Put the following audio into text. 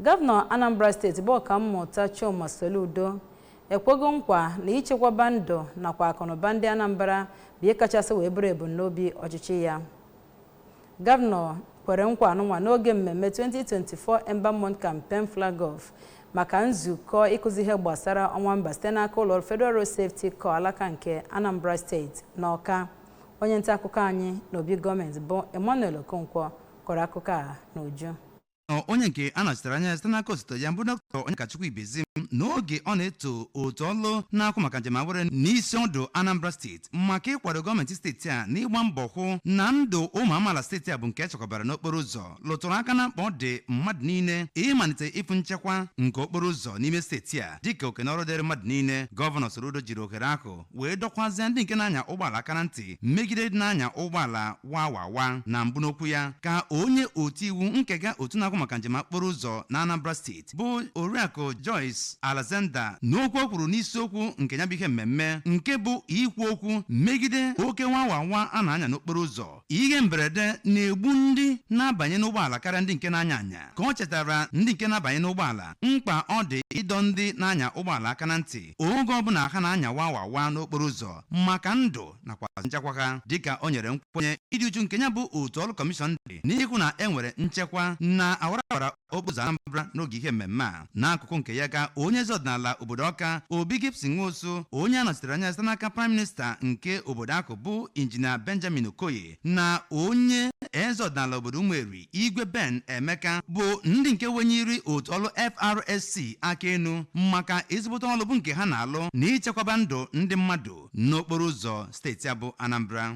Gọvanọ Anambra Steeti bụ Ọkammụta Chukwuma Soludo ekwego nkwa na ichekwaba ndụ nakwa akụnụba ndị Anambra bụ ihe kachasị wee bụrụ ebumnobi ọchịchị ya. Gọvanọ kwere nkwa anụnwa n'oge mmemme 2024 Ember Month Campaign Flag Off maka nzukọ ịkụzi ihe gbasara ọnwa mba site n'aka ụlọọrụ Federal Road Safety Corps alaka nke Anambra Steeti n'Ọka. Onye nta akụkọ anyị n'obi gọọmenti bụ Emmanuel Okonkwo kọrọ akụkọ a n'uju. Onye nke a nọchitere anya site n'aka osote ya bụ Dr. Onyekachukwu Ibezim, n'oge ọ na-eto otu ọlụ na-akwụ maka njem awere n'isi ọdụ Anambra Steeti maka ịkwado gọọmenti steeti a n'ịgba mbọ hụ na ndụ ụmụ amaala steeti a bụ nke echekwabara n'okporo ụzọ, lụtụrụ aka na mkpa ọ dị mmadụ niile ịmalite ịfụ nchekwa nke okporo ụzọ n'ime steeti a dịka oke n'ọrụ dịrị mmadụ niile. Gọvanọ Soludo jiri ohere ahụ wee dọkwazie ndị nke na-anya ụgbọala aka na ntị megide dị na-anya ụgbọala wa wa wa. Na mbụ n'okwu ya ka onye otu iwu nkega otu na-akwụ maka njem okporo ụzọ na Anambra Steeti bụ Oriakụ Joyce Alexander, n'okwu o kwuru n'isiokwu nke ya bụ ihe mmemme nke bụ ikwu okwu megide oke nwa a na-anya n'okporo ụzọ, ihe mberede na-egbu ndị na-abanye n'ụgbọala karịa ndị nke na-anya anya, ka ọ chetara ndị nke na-abanye n'ụgbọala mkpa ọ dị ịdọ ndị na-anya ụgbọala aka na ntị oge ọbụla ha na-anya wa wa wa n'okporo ụzọ maka ndụ nakwa nchekwa ha, dịka o nyere nkwenye ịdị uchu nke ya bụ otu ọrụ kọmishọn dị n'ikwu na e nwere nchekwa na awara awara okporo ụzọ Anambra n'oge ihe mmemme a. N'akụkụ nke ya ka onye eze ọdịnala obodo Ọka, Obi Gibson Nwosu, onye a nọchitere anya site n'aka Prime Minister nke obodo ahụ bụ Injinia Benjamin Okoye, na onye eze ọdịnala obodo Ụmụeri, Igwe Ben Emeka, bụ ndị nke wenyiri otu ọrụ FRSC aka enu maka ezigbote ọrụ bụ nke ha na-alụ na ichekwaba ndụ ndị mmadụ n'okporo ụzọ steeti a bụ Anambra.